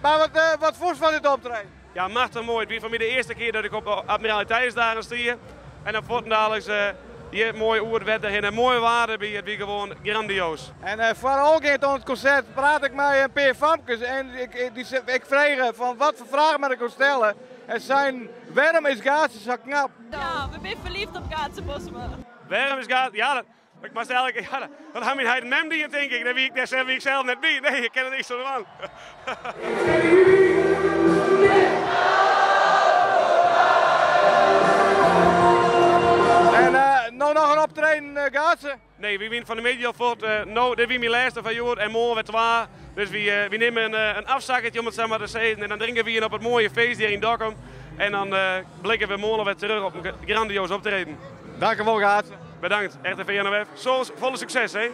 Mar wat, uh, wat fûnst fan dit optreden? Ja, machtich moai. It wie foar my de earste kear dat ik op de Admiraliteitsdagen stie. En dan fuortendaliks uh, hjir moai oer it wetter hinne. Moai waar derby, it wie gewoan grandioas. En uh, foarôfgeand oan it konsert praat ik mei in pear famkes en ik, dy, ik frege fan wat foar fraach moat ik no stelle? En seinen, wêrom is Gaatske sa knap? Ja, we binne ferleafd op Gaatske Bosma. Wêrom is Gaatske... Ja, dat, ik moast eigenlijk, ja, dat ha myn heit en mem dien, tink ik. Dêr wie ik, dêr wie ik sels net by. Nee, ik kin der niks oan dwaan. En uh, no noch in optreden, uh, Gaatske? Nee, wy wiene fan 'e middei al fuort. Uh, no, dit wie myn lêste fan hjoed en moarn wer twa. Dus wy, uh, wy nimme in, in afzakkertje om it sa mar te sizzen. En dan drinke wy op it moaie feest hjir yn Dokkum. En dan uh, blikke we moarn wer terug op in grandioas optreden. Dankjewol, Gaatske. Bedankt, RTV NOF. Soos, folle sukses, hè?